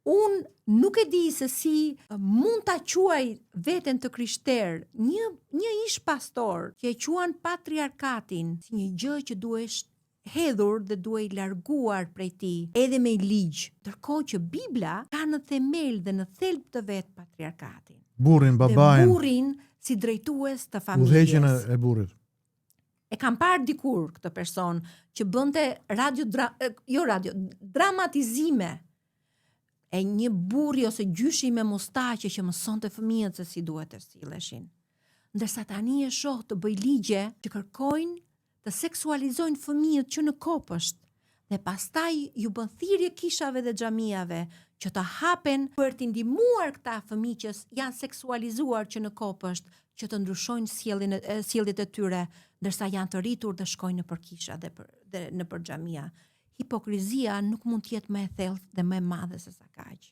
Unë nuk e di se si mund ta quaj veten të krishterë një ish pastor që e quan patriarkatin si një gjë që duhesh hedhur dhe duhej larguar prej tij, edhe me ligj, ndërkohë që Bibla ka në themel dhe në thelb të vet patriarkatin. Burrin, babain. Dhe burrin si drejtues të familjes. Udhëheqjen e burrit. E kam parë dikur këtë person që bënte radio dra, jo radio, dramatizime e një burri ose gjyshi me mustaqe që mësonte fëmijët se si duhet të silleshin. Ndërsa tani e shoh të bëj ligje që kërkojnë të seksualizojnë fëmijët që në kopësht dhe pastaj ju bën thirrje kishave dhe xhamiave që të hapen për t'i ndihmuar këta fëmijë që janë seksualizuar që në kopësht, që të ndryshojnë sjelljen e sjelljet e tyre, ndërsa janë të rritur dhe shkojnë nëpër kisha dhe nëpër xhamia. Hipokrizia nuk mund të jetë më e thellë dhe më e madhe se sa kaq.